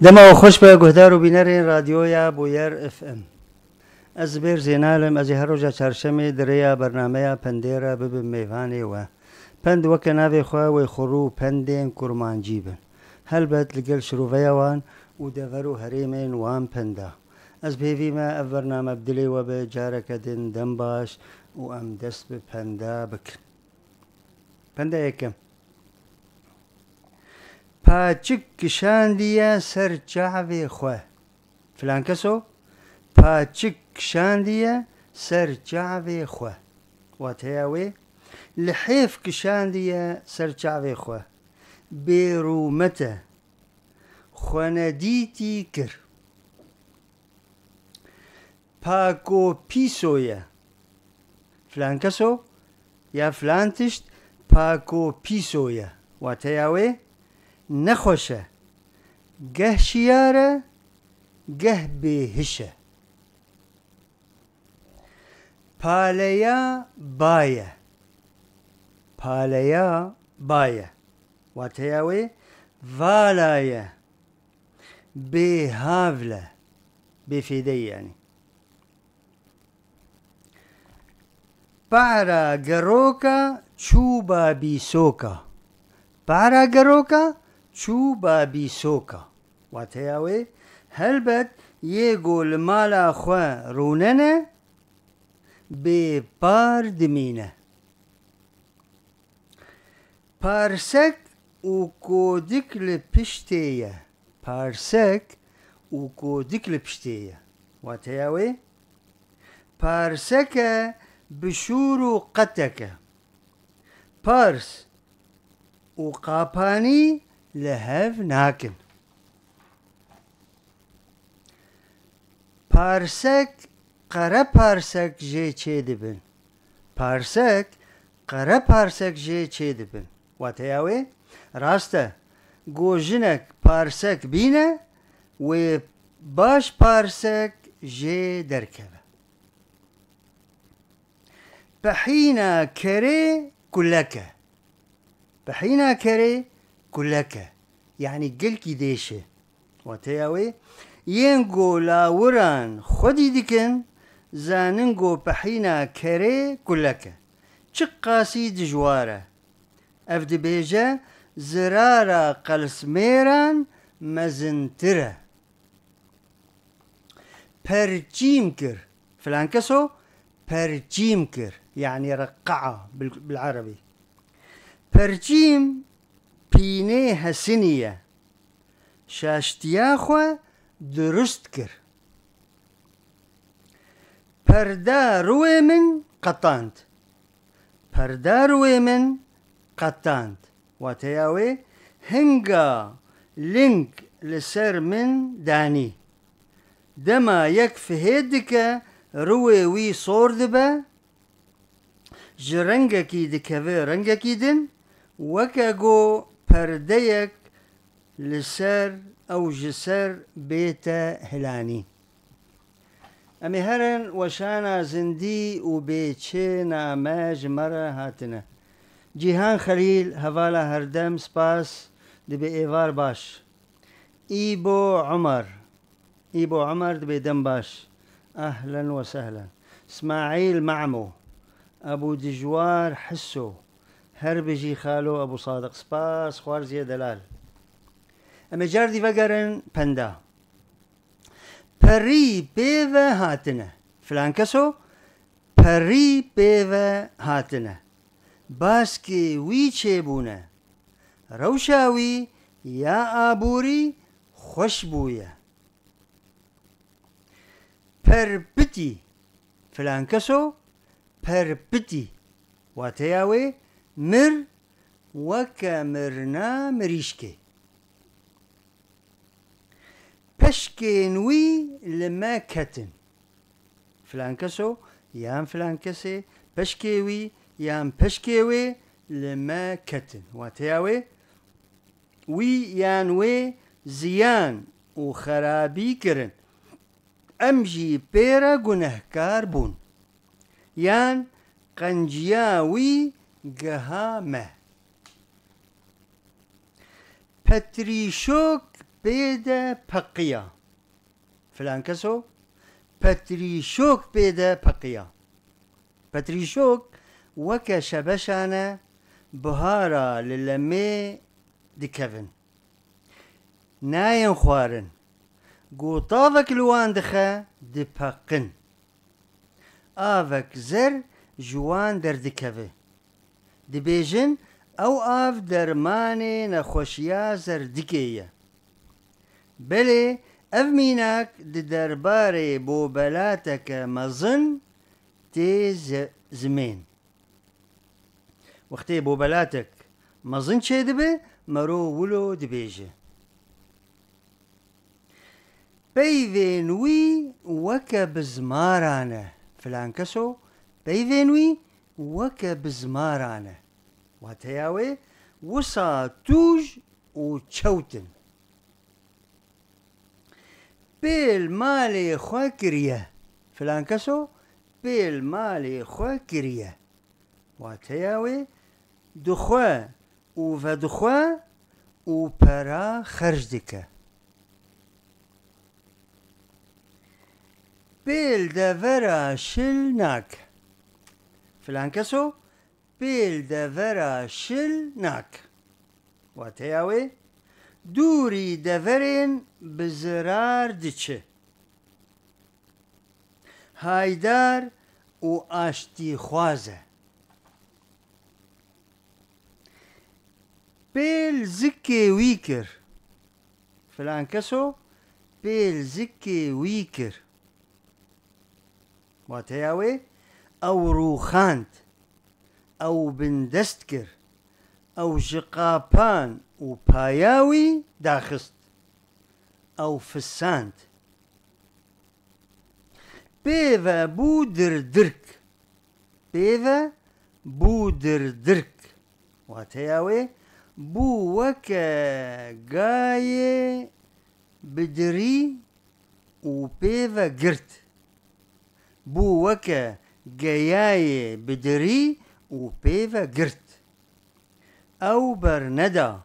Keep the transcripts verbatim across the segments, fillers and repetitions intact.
Dema we xweş be guhdar û bînerên Radyoya Bûyer F M. Ez Zibêr Zênal im, ez ê her roja çarşemê di rêya bernameya Pendê re bibim mêvanê we. Pend weke navê xwe wê xurû pendên kurmancî bin. Helbet li gel şiroveya wan û dever û herêmên wan penda. Ez bi hêvî me ev bername bi dilê we be, careke din dem baş û em dest bi penda bikin. Penda yekem. Paçik kişandiye ser çavê xwe. Filan keso paçik kişandiye ser çavê xwe. Wateya wê, lihêf kişandiye ser çavê xwe. Bêrûmet e. Xwenedîtî kir. Pako pîso ye. Filan keso ya filan tişt pako pîso ye. Wateya wê, nexweş e. Geh şiyar e, geh bêhiş e. Paleya ba ye. Paleya ba ye. Wateya wê, vala ye. Bêhavl e. Bêfêde ye yanî. Pehra geroka çû babîsoka. Pehra geroka çû babîsoka. Wateya wê, helbet yê ku li mala xwe rûnene, bê par dimîne. Parsek û kodik li piştê ye. Parsek û kodik li piştê ye. Wateya wê, parsek e bi şûr û qetek e. Pars û qapanî li hev nakin. Parsek, qere parsek jê çêdibin. Parsek, qere parsek jê çêdibin. Wateya wê, rast e, ku jinek parsek bîne, wê baş parsek jê derkeve. Pehîna kerê kulek e. Pehîna kerê kulek e. Yanî gelkî dêş e. Wateya wê, yên ku lawiran xwedî dikin, zanin ku pehîna kerê kulek e. Çiqasî dijwar e. Ev dibêje, zirara qelsmêran mezintir e. Perçîm kir. Filan keso perçîm kir. Yanî reqaa bil, bil erebî. Perçîm pînê hesinî ye. Şaştiya xwe dirust kir. Perda rûyê min qetand. Perda rûyê min qetand. Wateya wê, hinga ling li ser min danî. Dema yek fihêt dike, rûyê wî sor dibe, ji rengekî dikeve rengekî din, weke ku perdeyek li ser ew ji ser bête hilanî. Em ê herin weşana zindî û bêçêna me ji me re hatine. Cîhan Xelîl, hevala herdem, spas, dibe êvar baş. Îbo Omer, Îbo Omer dibe dem baş. Ehlen we sehlen. Smaîl Mamo, Ebû Dijwar Hiso, her bijî xalo Ebû Sadiq. Spas, Xwarziye Delal. Em ê car dî vegerin penda. Perî pê ve hatine. Filan keso perî pê ve hatine. Baskê wî çêbûne. Rewşa wî ya aborî xweş bûye. Perpitî. Filan keso perpitî. Wateya wê mir weke mirina mirîşkê. Peşkên wî li me ketin. Filan keso yan filan kesê peşkê wî yan peşkê wê li me ketin. Wateya wê, wî yan wê ziyan û xerabî kirin. Em jî pê re gunehkar bûn. Yan qenciya wî giha me. Petrîşok pê de peqiya. Filan keso petrîşok pê de peqiya. Petrîşok weke şebeşane bihara li lemê dikevin. Nayên xwarin. Gotavek li wan dixe, dipeqin. Avek zer ji wan derdikeve. Dibêjin, ew av dermanê nexweşiya zerdikê ye. Belê, ev mînak di derbarê bobelateke mezin tê ze-, zimên. Wextê bobelatek mezin çêdibe, mero wilo dibêje. Peyvên wî weke bizmaran e. Filan keso peyvên wî weke bizmaran e. Wateya wê wisa tûj û çewt in. Pêl malê xwe kiriye. Filan keso pêl malê xwe kiriye. Wateya wê dixwe û vedixwe û pera xerc dike. Pêl devera şil nake. Filan keso pêl devera şil nake. Wateya wê, dûrî deverên bi zirar diçe. Haydar û aştîxwaz e. Pêl zikê wî kir. Filan keso pêl zikê wî kir. Wateya wê, ew rûxand, ew bindest kir, ew ji qapan û paya wî daxist, ew fisand. Pê ve bû dirdirk. Pê ve bû dirdirk. Wateya wê bû weke gayê bidirî û pê ve girt. Bû weke geyayê bidirî û pê ve girt. Ew berneda,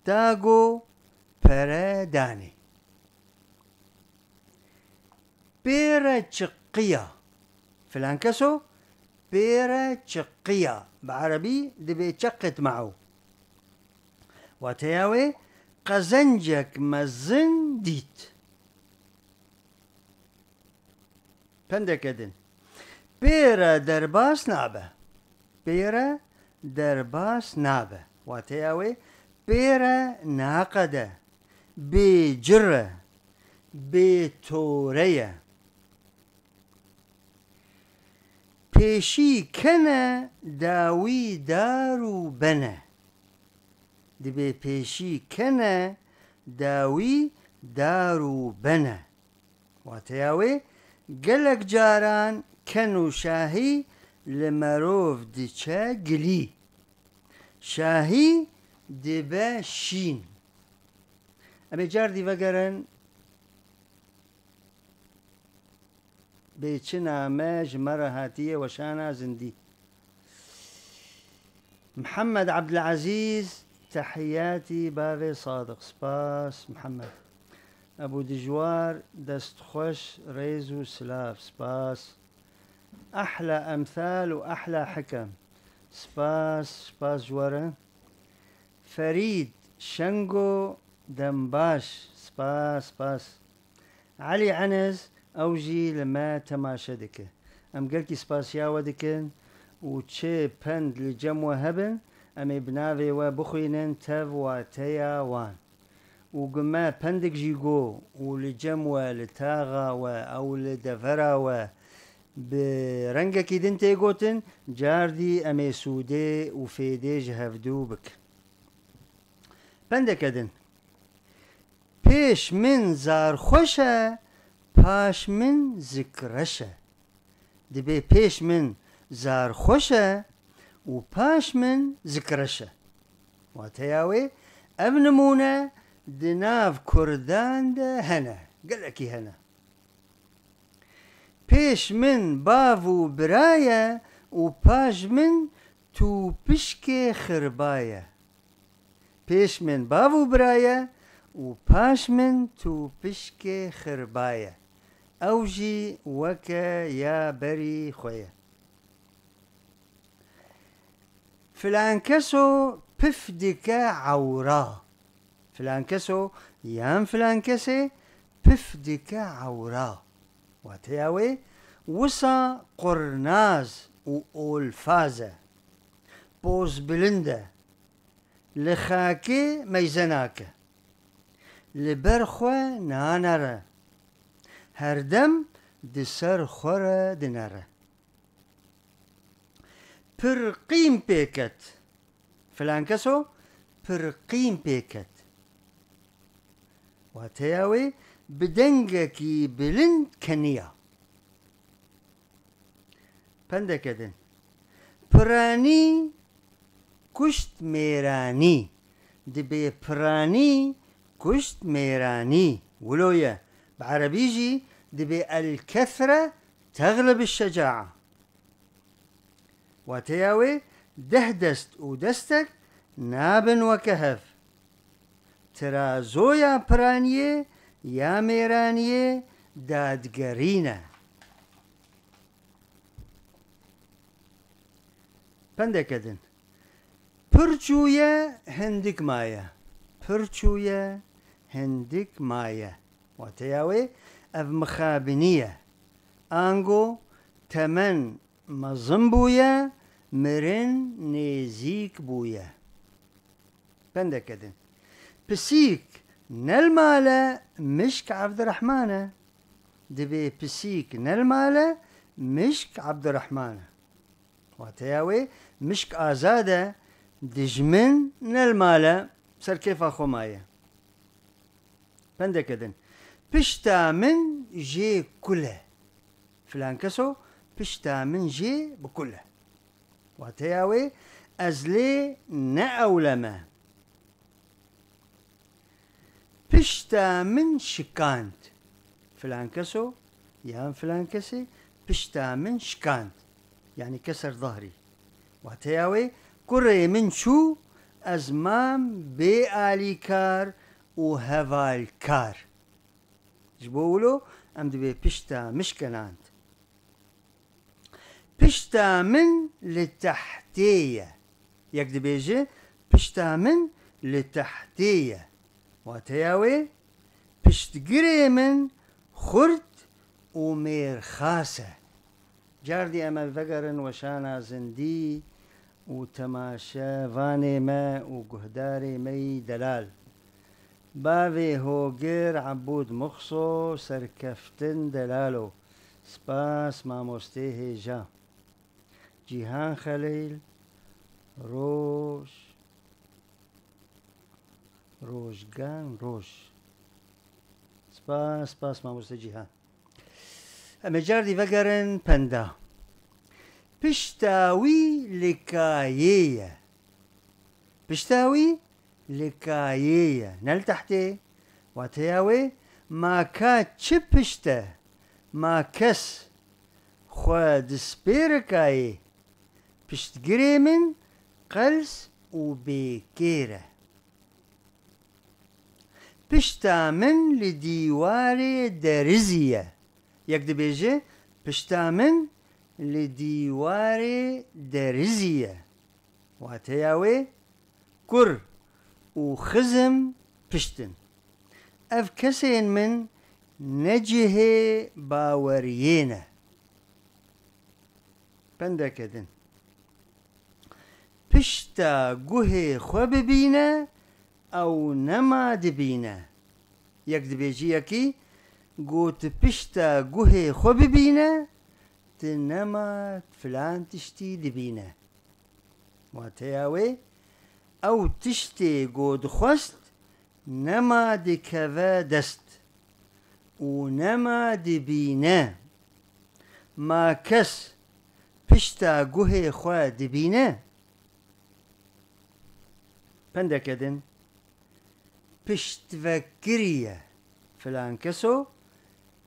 ta go pere danê. Pêre çiqiya. Filan keso pêre çiqiya. Bi erebî dibê çeqet me'u. Wateya wê, qezencek mezin dît. Pendeke din. Pêre derbas nabe. Pêre derbas nabe. Wateya wê, pêre naqede. Bê cir e. Bê tore ye. Pêşî kene dawî dar û bene. Dibê pêşî kene dawî dar û bene. Wateya wê, gelek caran ken û şahî li merov diçe gilî. Şahî dibe şîn. Em ê cardî vegerin. Bê çi name ji me re hatiye weşana zindî. Mihemed Ebdilezîz, tehiyatî bavê Sadiq. Spas, Mihemed. Ebû Dijwar, dest xweş, rêz û silav. Spas. Ehla emthal û ehla hikem. Spas, spas ji we re. Ferîd, Şengo, dembaş. Spas, spas. Elî Eniz, ew jî li me temaşe dike. Em gelkî spasiya we dikin û çi pend li cem we hebin, em ê bi navê we bixwînin tev wateya wan. Û gi me pendik jî go û li cem we, li taxa we, ew li devera we bi rengekî din tê gotin, cardî em ê sûdê û fêdê ji hevdû bikin. Pendeke din. Pêş min zar xweş e, paş min zikreş e. Dibê pêş min zar xweş e û paş min zikreş e. Wateya wê, ev nimûne di nav kurdan de hene, gelekî hene. Pêş min bav û bira ye û paş min tûpişkê xirba ye. Pêş min bav û bira ye û paş min tu pişkê xirbaye. Ew jî weke ya berî xwe ye. Filan keso pif dike ewra. Filan keso yan filan kesê pif dike ewra. Wateya wê wisa qurnaz û olfaz e. Pozbilind e. Li xakê meyze nake. Li ber xwe nanere. Herdem di ser xwe re dinere. Pir qîm pê ket. Filan keso pir qîm pê ket. Wateya wê bi dengekî bilind keniya. Pendeke din. Piranî kuşt mêranî. Dibê piranî kuşt mêranî. Wilo ye. Bi erebî jî dibê el kethre teglib şecaa. Wateya wê deh dest û destek nabin weke hev. Tirazoya piraniyê ya mêraniyê dadgerî ne. Pendeke din. Pir çûye hindik maye. Pir çûye hindik maye. Wateya wê ev mixabinî ye. Ango temen mezin bûye, mirin nêzîk bûye. Pendeke din. Pisîk ne li mal e, mişk Evdirehman e. Dibê pisîk ne li mal e, mişk Evdirehman e. Wateya wê mişk azad e, dijmin ne li mal e, ser kêfa xwe maye. Pendeke din. Pişta min jê kul e. Filan keso pişta min jê bi kul e. Wateya wê ez lê ne ewle me. Pişta min şikand. Filan keso yan filan kesê pişta min şikand. Yanî keser zahrî. Wateya wê kurê min çû, ez mam bê alîkar û hevalkar. Ji bo wilo em dibê pişta min şikenand. Pişta min li tehtê ye. Yek dibêje, pişta min li tehtê ye. Wateya wê, piştgirê min xurt û mêrxas e. Cardî em ê vegerin weşana zindî û temaşevanê me û guhdarê me yî delal. Bavê Hogir Ebûd Muxso serkeftin delalo. Spas mamostê hêja. Cîhan Xelîl, Roj, Rojgan, Roj. Spas, spas mamoste Cîhan. Em ê cardî vegerin penda. Pişta wî li kayê ye. Pişta wî li kayê ye. Ne li tehtê. Wateya wê, ma ka çi pişt e? Ma kes xwe dispêre kayê. Piştgirê min qels û bêkêr e. Pişta min li dîwarê derizî ye. Yek dibêje, pişta min li dîwarê derizî ye. Wateya wê, kur û xizim pişt in. Ev kesên min ne cihê baweriyê ne. Pendeke din. Pişta guhê xwe bibîne, ew nema dibîne. Yek dibêjî yekî, got pişta guhê xwe bibîne, tu nema filan tiştî dibîne. Wateya wê, ew tiştê ku dixwest, nema dikeve dest û nema dibîne. Ma kes pişta guhê xwe dibîne? Pendeke din, piştvekirî ye. Filan keso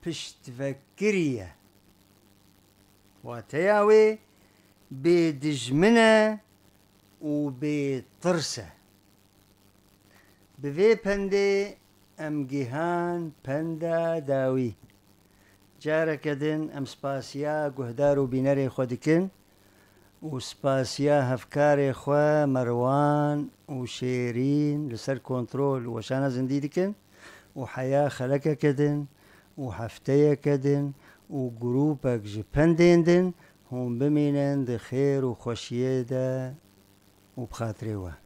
piştvekirî ye. Wateya wê bê dijmin e û bê tirs e. Bi vê pendê Em gihan penda dawî. Careke din em spasiya guhdar û bînerê xwe dikin û spasiya hevkarê xwe Merwan û Şêrîn li ser kontrol û weşana zindî dikin û heya xelekeke din û hefteyeke din û grûpek ji pendên din hûn bimînin di xêr û xweşiyê de û bi xatirê we.